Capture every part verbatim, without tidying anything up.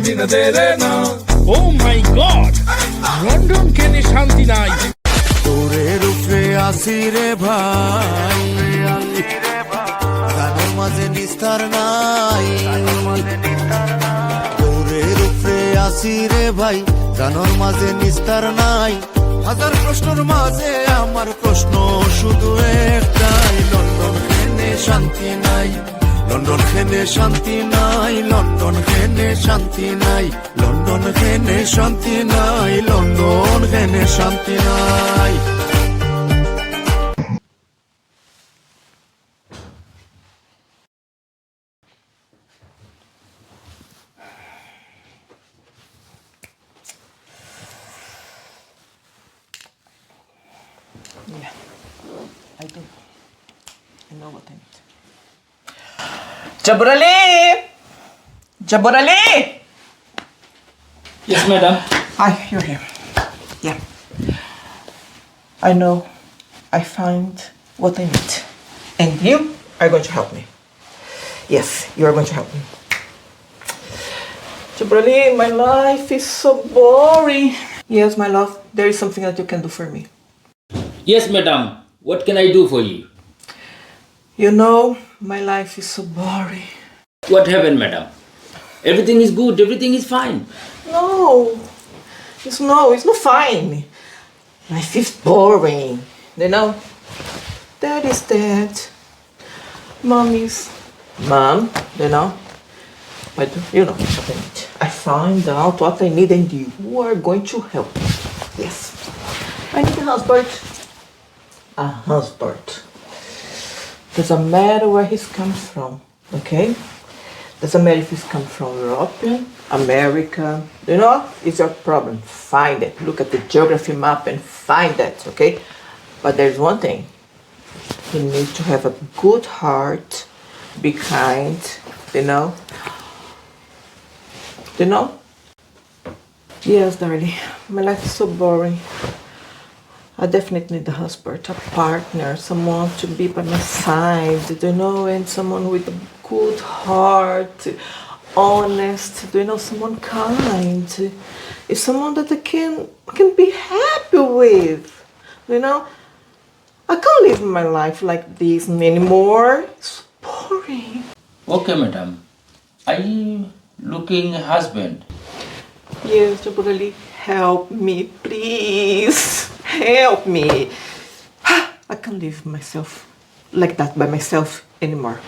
Oh my God! London কেনে শান্তি নাই। দৌড়ের উপরে আসি রে ভাই, গানর মাঝে নিস্তার নাই। দৌড়ের উপরে আসি রে ভাই, গানর মাঝে নিস্তার নাই। হাজার প্রশ্নর মাঝে আমার প্রশ্ন শুধু একটাই, লন্ডন কেনে শান্তি নাই, লন্ডন কেনে শান্তি নাই, লন্ডন কেনে শান্তি নাই, লন্ডন কেনে শান্তি নাই, লন্ডন কেনে শান্তি নাই। Yeah, I do. I know what I need. Jabrali! Jabrali! Yes, madam. Hi, you're here. Yeah. I know. I find what I need. And you are going to help me. Yes, you are going to help me. Jabrali, my life is so boring. Yes, my love, there is something that you can do for me. Yes, madam. What can I do for you? You know, my life is so boring. What happened, madam? Everything is good, everything is fine. No, it's no, it's not fine. Life is boring, you know. Dad is dead. Mom is mom, you know. But you know what I need. I find out what I need and you are going to help me. Yes. I need a husband. A husband. Doesn't matter where he's come from, okay? Doesn't matter if he's come from Europe, America, you know, it's your problem. Find it. Look at the geography map and find it, okay? But there's one thing. You need to have a good heart, be kind, you know? You know? Yes, darling. My life is so boring. I definitely need a husband, a partner, someone to be by my side, you know, and someone with a good heart, honest, you know, someone kind. It's someone that I can can be happy with, you know. I can't live my life like this anymore. It's boring. Okay, madam. Are you looking a husband? Yes, Jabrali, help me, please. Help me. I can't live myself like that by myself anymore.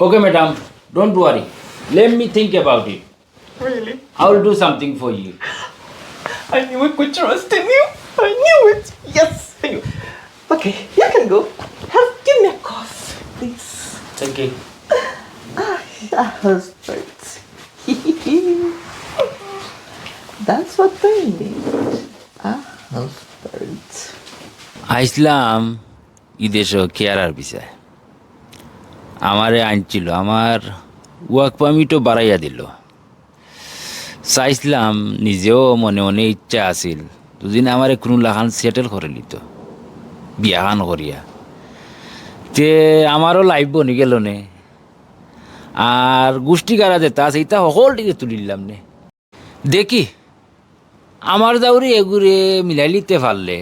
Okay, madam, don't worry. Let me think about it. Really? I will do something for you. I knew I could trust in you. I knew it. Yes, I knew. Okay, you can go. Have, give me a cough, please. Thank you. Ah, a husband. That's what I need. A husband. আইসলাম ই দেশো কেয়ারার ভিসায়। আমারে আনছিল, আমার work permit-ও বাড়াইয়া দিল। চাইছিলাম, নিজেও মনে মনে ইচ্ছা আছিল, দুদিন আমারে কুনু লাখান settle করি লিতো, বিয়াখান করিয়া। তে আমারও life বনি গেল নে। আর গুষ্টি গাড়া যেতা আছে, ইতা হকলটিরে তুলিলাম নে। দেখি, আমার দাউরি এগুরে মিলাইলিতে পারলে,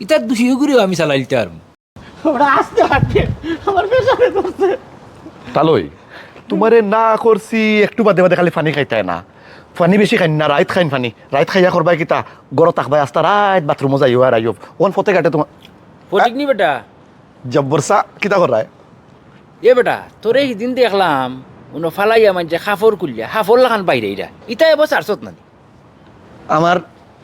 ইতার দুইগুরেও আমি চালাইলিতে পারমু। ওরা আস্তে হাঁটে, আমার পেছনে ধরছে। তালই, তুমারে না করছি একটু বাদে বাদে খালি পানি খাইতায় না। পানি বেশি খাইন না, রাইত খাইন পানি। রাইত খাইয়া করবায় কিতা? ঘরো থাকবায়, আস্তা রাইত bathroom-ও যাইও আর আইও। অন পথে ঘাটে তুমার ফটিকনি বেটা। জব্বর সা, কিতা কররায়? এ বেটা, তোরে হিদিন দেখলাম, উনো ফালাইয়া মানষে কাপড় খুলিয়া, কাপড় লাখান বাইরাইরা। ইতা এবো ছাড়ছত না নি? আমার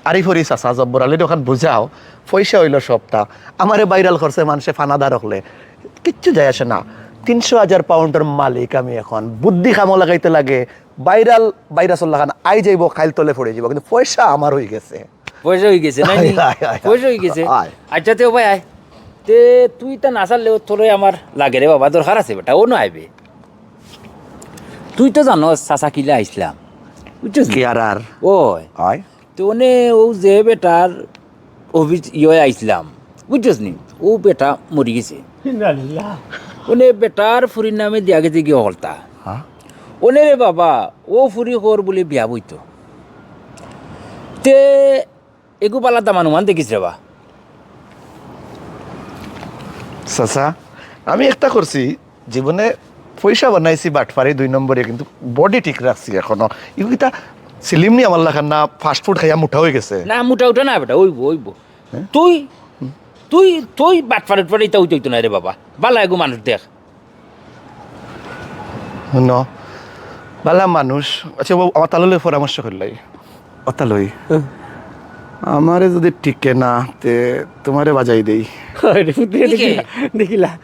আরিফরি চাচা জব্বর আলীরে অখান বুঝাও, পয়সা অইলো সবটা। আমারে viral করছে মানষে ফানাদার অকলে, কিচ্ছু যায় আসে না। তিনশো হাজার pound-র মালিক আমি অখন। বুদ্ধি কামো লাগাইতে লাগে, viral virus-র লাখান আইজ আইবো, কাইল তলে পড়ি যাইবো, কিন্তু পয়সা আমার অইগেছে। পয়সা অইগেছে, নায় নি? আয়, আয়, আয়। পয়সা অইগেছে। আয়। আইচ্ছা, তে ও ভাই আয়। তে তুই তা না ছাড়লেও তোরে আমার লাগে রে বাবা, দরকার আছে বেটা, অনো আইবে। তুই তো জানোস চাচা কিলা আইসলাম, বুঝছস নি? কেয়ারার। ওই। আয়। তে অনে অউ যে বেটার অফিস ইয়ে আইসলাম, বুঝছস নি? অউ বেটা মরি গেছে। ইন্নালিল্লাহ। অনে বেটার ফুরির নামে দিয়া গেছে গিয়া হকলতা। হ্যাঁ? অনে রে বাবা, অউ ফুরি কর বুলে বিয়া বইতো। তে এগু বালা দামান উমান দেখিস রে বা। চাচা, আমি একটা করছি, জীবনে পয়সা বানাইছি বাটপারি দুই নম্বরে, কিন্তু বডি ঠিক রাখছি এখনো। ইগু কিতা সিলিম নি আমার লাখান না, ফাস্ট ফুড খাইয়া মোটা হয়ে গেছে? না, মোটা উঠা না বেটা, ওইব, ওইব। হ্যাঁ? তুই, তুই, তুই বাটপারি উঠপারি ইতা উঠতে হইতো না রে বাবা। বালা এগু মানুষ দেখ। ন, বালা মানুষ। আচ্ছা, ও আমার তালই লই পরামর্শ করলাই। ও তালই। হ্যাঁ। আমারে যদি টিকে না, তে তোমারে বাজাই দেই। আরে, ফুটে ঠিক দেখিলা, আছে। দেখিলা।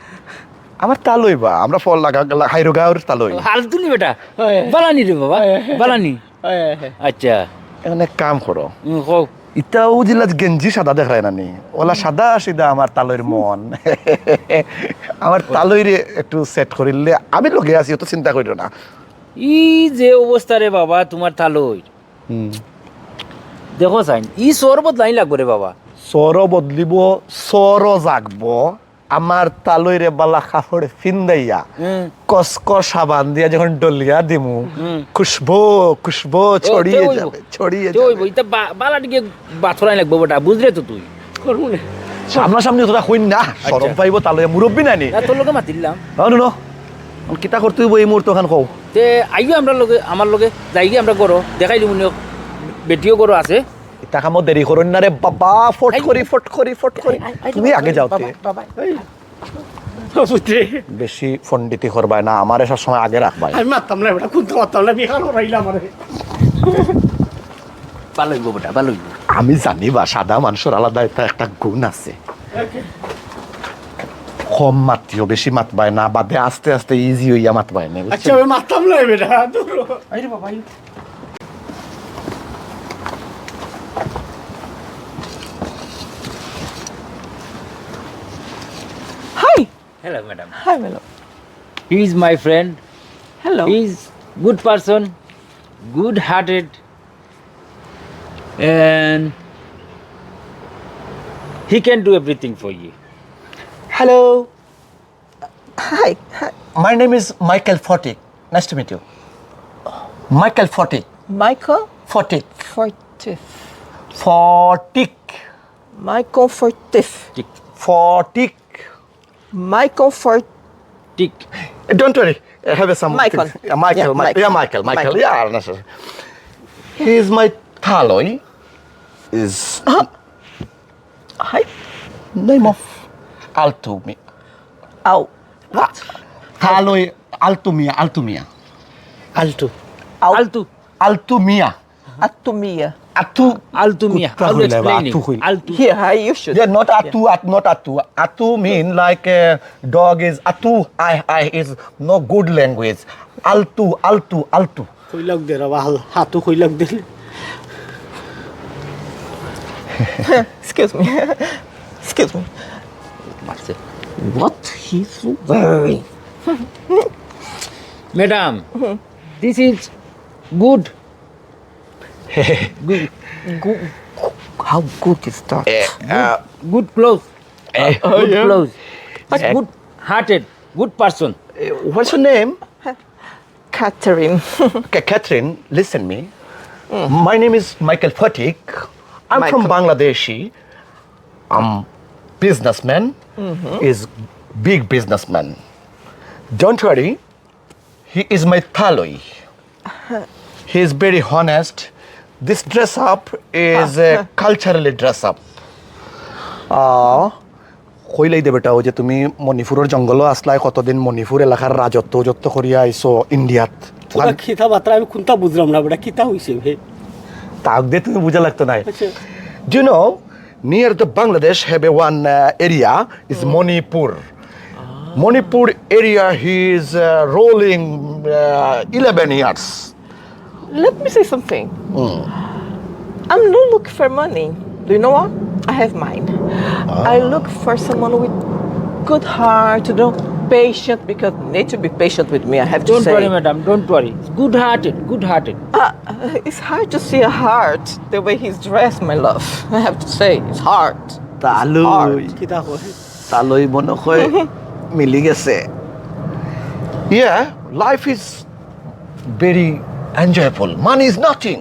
আমার তালই বা, আমরা ফল লাগা, লাগা, হাইরোগাঁওর তালই। হালতুনি বেটা। হয়। বালানি রে বাবা, হয়, হয়। বালানি। হয়, হয়, হয়। আচ্ছা। এখন এক কাম করো। হুম, কও। ইতাও জিলা গেঞ্জি সাদা দেখায় না নি? ওলা সাদা সিধা আমার তালইর মন। আমার তালইরে একটু সেট করিলে আমি লগে আছি, অত চিন্তা করিও না। ই যে অবস্থা রে বাবা তোমার তালইর। হুম। দেখো চাইন, ই সর বদলানি লাগবো রে বাবা। সর বদলিব, সর জাগবো। আমার তালইরে বালা কাপড় ফিন্দাইয়া, হুম। কসকস সাবান দিয়া যখন ডলিয়া দিমু, হুম। খুশবু, খুশবু ও, ছড়িয়ে তে অইব। যাবে, ছড়িয়ে তে অইব। যাবে। ইতা বা-, বালা দিকে বাথরাই লাগবো বেটা, বুঝলে তো তুই। করবো না। সামনাসামনি তোরা কইন না, আচ্ছা। শরম পাইব তালই, মুরব্বি নানি। না, তোর লগে মাতিলাম। না, না, না। কিতা করতে অইব এই মুহূর্তে ওখান কও। তে আইও আমরা লগে, আমার লগে, যাইগি আমরা করো, দেখাই দিব নিও, বেটিও করো আছে। ইতা কামো দেরি করইন না রে বাবা, ফট আই- করি, ফট করি, ফট করি। আই- আই- তুমি আগে যাও তে। বাবা, বাবা। এই। বুঝতে? বেশি পণ্ডিতি করবায় না, আমারে সব সময় আগে রাখবায়। আমি মারতাম না, বেটা, খুলতে পারতাম না, বিহার করাইলাম আমারে। ভালো অইব বেটা, ভালো অইব। আমি জানি বা, সাদা মানুষের আলাদা একটা, একটা গুণ আছে। কম মাতিও, বেশি মাতবায় না, বাদে আস্তে আস্তে ইজি হইয়া মাতবায় না, বুঝছো? আচ্ছা, আমি মারতাম না, বেটা, ধরো। আরে বাবা, এই Hi. Hello, madam. Hi, my love. He is my friend. Hello. He is good person, good hearted, and he can do everything for you. Hello. Hi. Hi. My name is Michael Fotik. Nice to meet you. Michael Fotik. Michael? Fotik. Fortif. Fotik. Michael Fortif. Tik. Fotik. Michael Fortik. Tik. Don't worry. I have some Michael. Things. Yeah, Michael. Yeah, Mi- Michael. Yeah, Michael. Michael. Michael. Yeah, no, sir. He is my taloi. Is Uh-huh. Hi. Name of Altumia. Au. What? Taloi Altumia, Altumia. Altu. Au. Altu. Altumia. Atumia. Atu. Altumia. I'll explain it. Altu. Here, hi, you should. Yeah, not atu, at, not atu. Atu mean like a dog is atu. I, I is no good language. Altu, altu, altu. কইলাক দে রে বাল, হাতু কইলাক দে। Excuse me. Excuse me. What he's wearing? Madam, this is good. Good. Good. How good is that? Eh, uh, good clothes. Eh. Good clothes. But good hearted, good person. Eh, what's your name? Catherine. Okay, Catherine, listen me. My name is Michael Fatik. I'm from Michael. Bangladeshi. I'm businessman. Is big businessman. Don't worry. He is my taloi. He is very honest. This dress up is a culturally dress up. আহ, কইলাই দে বেটা, ওই যে তুমি মণিপুরের জঙ্গলও আসলাই কতদিন, মণিপুর এলাকার রাজত্ব উজত্ব করিয়া আইছো ইন্ডিয়াত। তোরা কিতা বাতরা, আমি কোনটা বুঝলাম না বেটা, কিতা হইছে বে? তাক দে তুমি বুঝা লাগতো নাই। আচ্ছা। Do you know, near the Bangladesh have a one, uh, area is Manipur. Manipur area he is, uh, ruling, uh, eleven years. Let me say something. I'm not looking for money. Do you know what? I have mine. I look for someone with good heart, you know, patient, because you need to be patient with me, I have to say. Don't worry, madam, don't worry. Good hearted, good hearted. Uh, it's hard to see a heart the way he's dressed, my love. I have to say, it's hard. তালই। কিতা কয়? তালই মনে হয় মিলি গেছে। Yeah, life is very enjoyable. Money is nothing.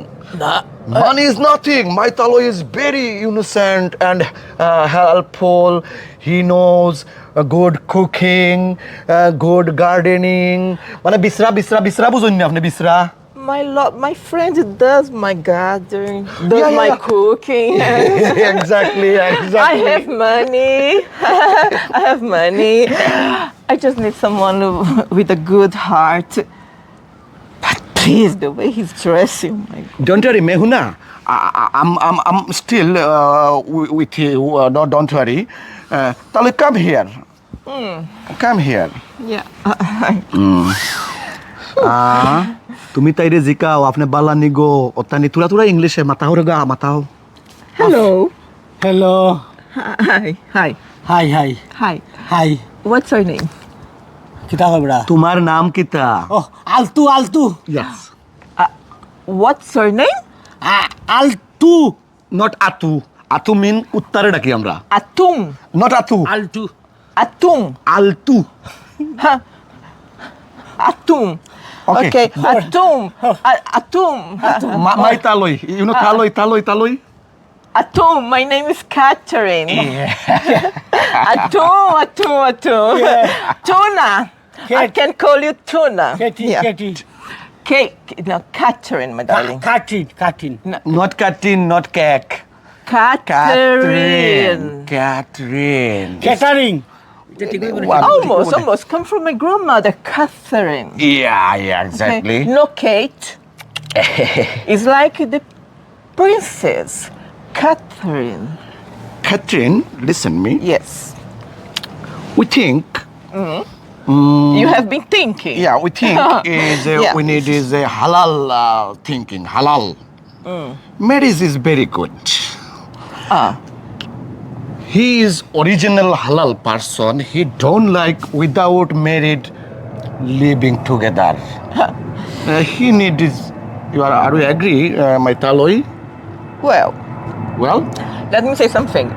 Money is nothing. My Taloi is very innocent and uh, helpful. He knows uh, good cooking, uh, good gardening. মানে বিসরা, বিসরা, বিসরা বুঝইন না আপনে বিসরা? My lo- my friend does my garden, does Yeah, yeah, my yeah. cooking. Exactly, I exactly. have money. I have money. I just need someone who- with a good heart. But please, the way he's dressing, my God. Don't worry, Mehuna. I, I, I'm, I'm, I'm still uh, wi- with you. Uh, no, don't worry. Uh, Taloi, come here. Come here. Yeah. আহ, তুমি তাইরে জিকাও, আপনে বালা নি গো, অতানি থুড়া থুড়া ইংলিশে মাতাও রে গা, মাতাও। Hello. Hello. Hi. Hi. Hi, hi. Hi. Hi. What's your name? কিতা খবরা? তোমার নাম কিতা? Oh, আলতু, আলতু। Yes. Uh, what's your name? আ-, আলতু। Not আতু। আতু mean কুত্তারে ডাকি আমরা। Atum. Not আতু। আলতু। Atum. আলতু। Huh. Atum. Okay. Okay. Atum. A- Atum. মা-, my Taloi। You know Taloi, Taloi, Taloi? Atum. My name is Catherine. Yeah. Atum, Atum, Atum. Tuna. I Cat- can call you Tuna. Katie, Yeah. Katie. Kate, no, Catherine, my darling. Catherine, Catherine. Not Catherine, not cake. Catherine. Catherine. Catherine. Catering. Almost, almost. Come from my grandmother, Catherine. Yeah, yeah, exactly. Okay. No Kate. It's like the princess, Catherine. Catherine, listen me. Yes. We think. Mm. You have been thinking. Yeah, we think is uh, Yeah. we need is a halal uh, thinking, halal. Marriage is very good. Ah. He is original halal person. He don't like without married living together. Uh, he need is. You are, are we agree, uh, my Taloi? Well, Well, let me say something.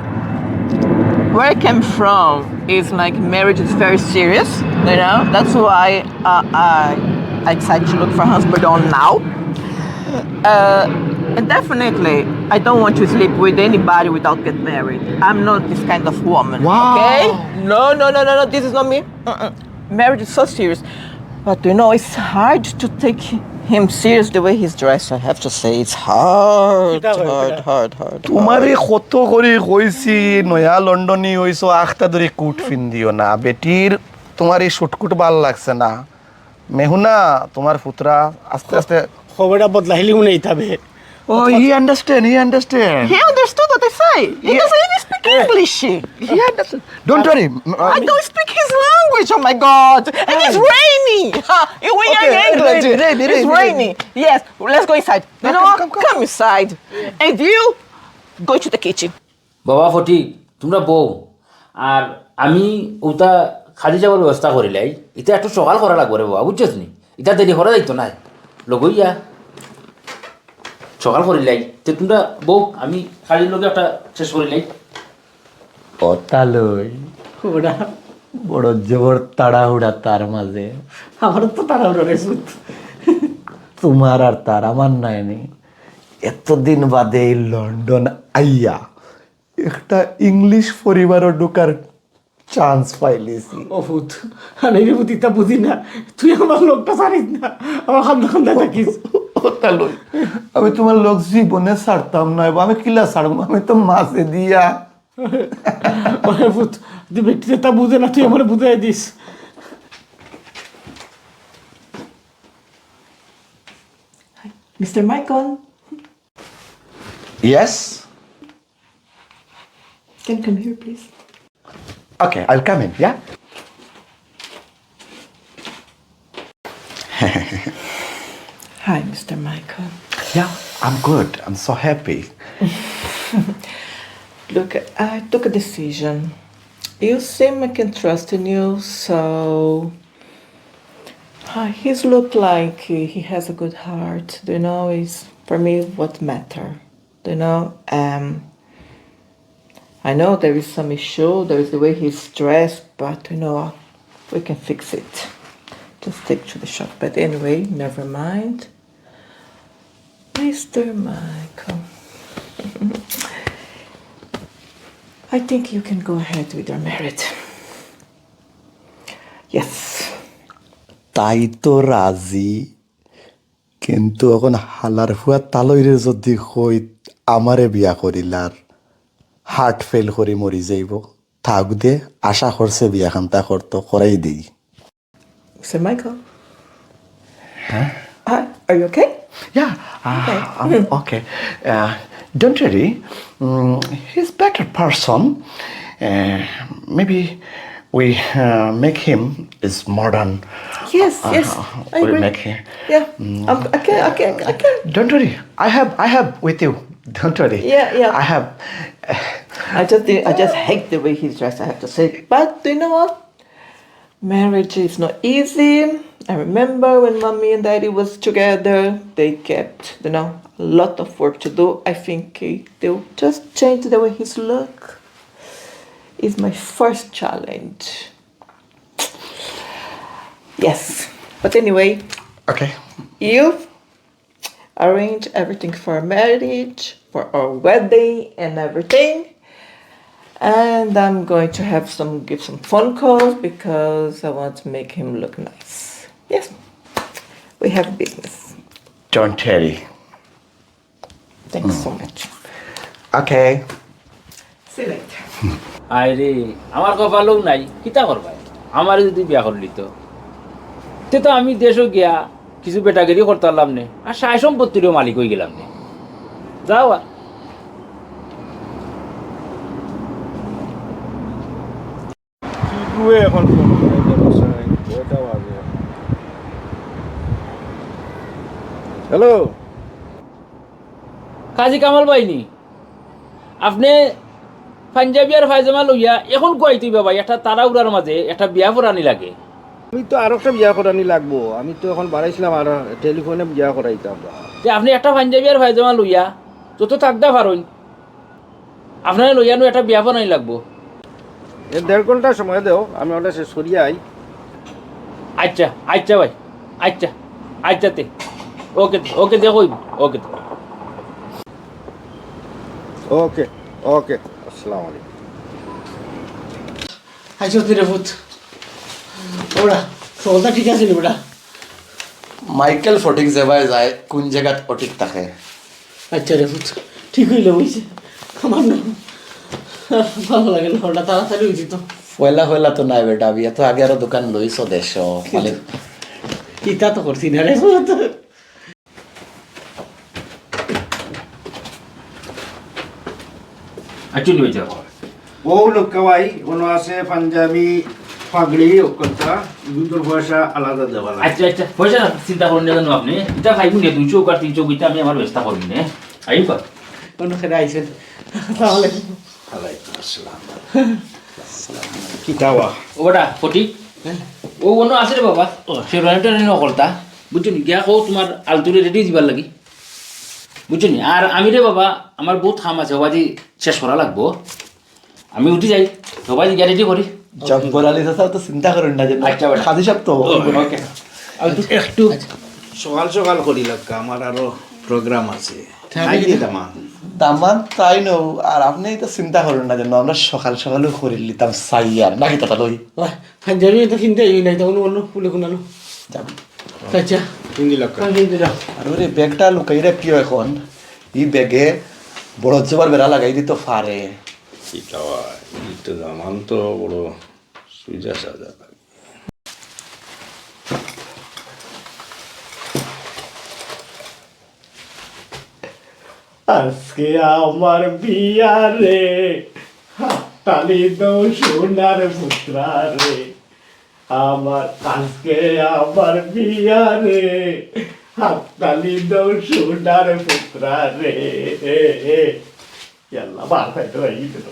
Where I came from is like marriage is very serious, you know. That's why uh, I I decided to look for a husband on now. Uh, and definitely, I don't want to sleep with anybody without get married. I'm not this kind of woman. Wow. Okay? No, no, no, no, no. This is not me. Mm-mm. Marriage is so serious. But you know, it's hard to take him serious the way he's dressed. I have to say, it's hard, কিতা কয়, hard, কিতা? Hard, hard. তোমারে কত করি কইছি, নয়া লন্ডনি অইছো, আখতা ধরি কুট ফিন্দিও না। বেটির তোমার এই শুটকুট ভালা লাগছে না। মেহুনা, তোমার পুতরা আস্তে আস্তে খবরটা বদলাইলি মনে হইতাবে। Oh, he understand, he understand. He understood what I say. He Yeah. doesn't even speak English. He understand. Don't worry. I don't speak his language. Oh my God! And it's raining. Huh? We are in Okay, England. Rainy, rainy, It's rainy, rainy. Yes. Let's go inside. You No, know come, what? come, come. Come inside. And you go to the kitchen. বাবা ফটিক, তুমরা বও, আর আমি উতা খাদি যাওয়ার ব্যবস্থা করিলাই। ইতা একটু সকাল করা লাগবো রে বাবা, বুঝছস নি? ইতা দেরি করা যাইতো নায়। লগইয়া সকাল করিলাই। তে তুমরা বও, আমি খাদির লগে একটা শেষ করিলাই। কথা লই। ওরা বড় জবর তাড়াহুড়া তার মাঝে। আমার তো তাড়াহুড়া রে সুত। তোমার আর তার, আমার নাই নি। এতদিন বাদে এই লন্ডন আইয়া একটা ইংলিশ পরিবারও ঢুকার চান্স পাইলিছি। ও পুত, আরে রে পুত, ইতা বুঝি না। তুই আমার লগটা ছাড়িস না, আমার কান্দা কান্দা থাকিস। ও তালই, আমি তোমার লগ জীবনে ছাড়তাম না, আমি কিলা ছাড়বো? আমি তো মাঝে দিয়া। ওরে পুত, তুই বেটি ইতা বুঝে না, তুই আমারে বুঝাই this. Mister Michael. Yes? Can come here, please? Okay, I'll come in, yeah? Hi, Mister Michael. Yeah, I'm good. I'm so happy. Look, I took a decision. You seem I can trust in you, so uh, he's look like he has a good heart. You know, is for me what matter. You know, um, I know there is some issue, there is the way he's dressed, but you know, we can fix it. Just take to the shop. But anyway, never mind. Mister Michael, I think you can go ahead with your marriage. Yes. তাই তো রাজি, কিন্তু অখন হালার ফুয়া তালইরে যদি কই আমারে বিয়া করিলার, heart fail করি মরি যাইবো। থাক দে, আশা করছে বিয়া খানতা করতো, করাই দেই। Mister Michael. Hi, are you okay? Yeah, uh, I'm okay. Uh, don't worry. Mm, he's better person. Uh, maybe we uh, make him is modern. Yes, yes, I we agree. Make him. Yeah, I'm, I can, I can, I can. Don't worry. I have, I have with you. Don't worry. Yeah, yeah. I have. I just, I just hate the way he's dressed. I have to say, but do you know what? Marriage is not easy. I remember when mommy and daddy was together, they kept, you know, a lot of work to do. I think he, they'll just change the way his look. Is my first challenge. Yes. But anyway, Okay. You've arranged everything for our marriage, for our wedding and everything. And I'm going to have some give some phone calls because I want to make him look nice. Yes. We have business. Don't worry. Thanks so much. Okay. See you later. আয় রে, আমার কপালও নাই, কিতা করবায়? আমারে যদি বিয়া করলি তো, তে তো আমি দেশও গিয়া কিছু বেটাগিরি করতাম নে, আর সায় সম্পত্তিরও মালিক অই গেলাম নে। যাও আর। কিগুয়ে এখন ফোন করে দেখো সাই, কয়টা বাজে? হ্যালো। কাজী কামাল ভাই নি, আপনে পাঞ্জাবি আর পায়জামা লইয়া এখন কুয়াইতই বাবা, একটা তাড়াহুড়ার মাঝে একটা বিয়া পড়ানি লাগে। আমি তো আরো একটা বিয়া করানি লাগবো, আমি তো এখন বাড়াইছিলাম আর টেলিফোনে বিয়া করাইতাম। তে আপনে একটা পাঞ্জাবি আর পায়জামা লইয়া যত তাগদা পারইন, আপনারে লইয়া নু একটা বিয়া পড়ানি লাগবো। এ দেড় ঘন্টা সময় দেও, আমি ওটা শেষ করিয়া আই। আচ্ছা, আচ্ছা ভাই, আচ্ছা, আচ্ছা তে, ওকে, ওকে, দেখো, ওকে। ওকে, ওকে, আসসালামু আলাইকুম। আইসো রে পুত। ওরা, সকলটা ঠিক আছে নি বেটা? মাইকেল ফটিক যেবায় যায়, কোন জাগাত অটিক থাকে? আচ্ছা রে পুত, ঠিক অইল, অইছে। আমার না ভালো লাগে না, ওটা তাড়াতাড়ি অইছে তো। পয়লা পয়লা তো নাই বেটা, বিয়া তো আগে আরো দোকান লইছো দেশ, মানে ইতা তো করছি না রে পুত। আচ্ছা, নিয়ে যাও। ও লোকটা ভাই, ওনো আছে পাঞ্জাবি, পাগড়ি, অকলতা, দুধর পয়সা আলাদা দেওয়া লাগে। আচ্ছা, আচ্ছা, পয়সা চিন্তা করুন না জানো আপনি, এটা ভাই মুনে দুইশো আর তিনশো গিতা আমি আমার ব্যবস্থা করুন নে। আইবা। অন্য খেতে আইছেন। আসসালামু আলাইকুম। ওয়ালাইকুম আসসালাম। কিতাবা? ও বেটা, ফটিক। ও অন্য আছে রে বাবা। ও, সে রয়্যাল টেনিং অকলতা। বুঝছো নি? গিয়া কও তোমার আলতুরে রেডি দিবার লাগি। বুঝছো নি? আর আমি রে বাবা, আমার বহুত কাম আছে, হবাজি শেষ করা লাগবো। আমি উঠি যাই, হবাজি গিয়া রেডি করি। জব্বর আলী চাচা তো চিন্তা করুন না যে আচ্ছা, বেটা। কাজী সাহেব তো ওকে। আমি তো একটু সকাল সকাল করি লাগা, আমার আরো প্রোগ্রাম আছে। নাই রে দামান। দামান তাই নও, আর আপনি তো চিন্তা করুন না যেন আমরা সকাল সকালও করি লিতাম সাইয়ার নাকি তাতা লই। পাঞ্জাবি তো কিনতে অই নাই, তখন অন্য ফুলে কোনালো। আচ্ছা, হিন্দি লাগা। আমি কিনতে যাও। আর ওরে ব্যাগটা লুকাই রাখিও এখন, এই ব্যাগে বড় জবর বেড়া লাগাই দিতে পারে। কিতাবা? এই তো দামান তো বড় সুজা সাজা লাগে। আজকে আমার বিয়া রে, হাততালি দাও সোনার পুত্রা রে। আমার আজকে আমার বিয়া রে, হাততালি দাও সোনার পুত্রা রে। ইয়াল্লা, বার খাইতে হয়ে গেছে তো।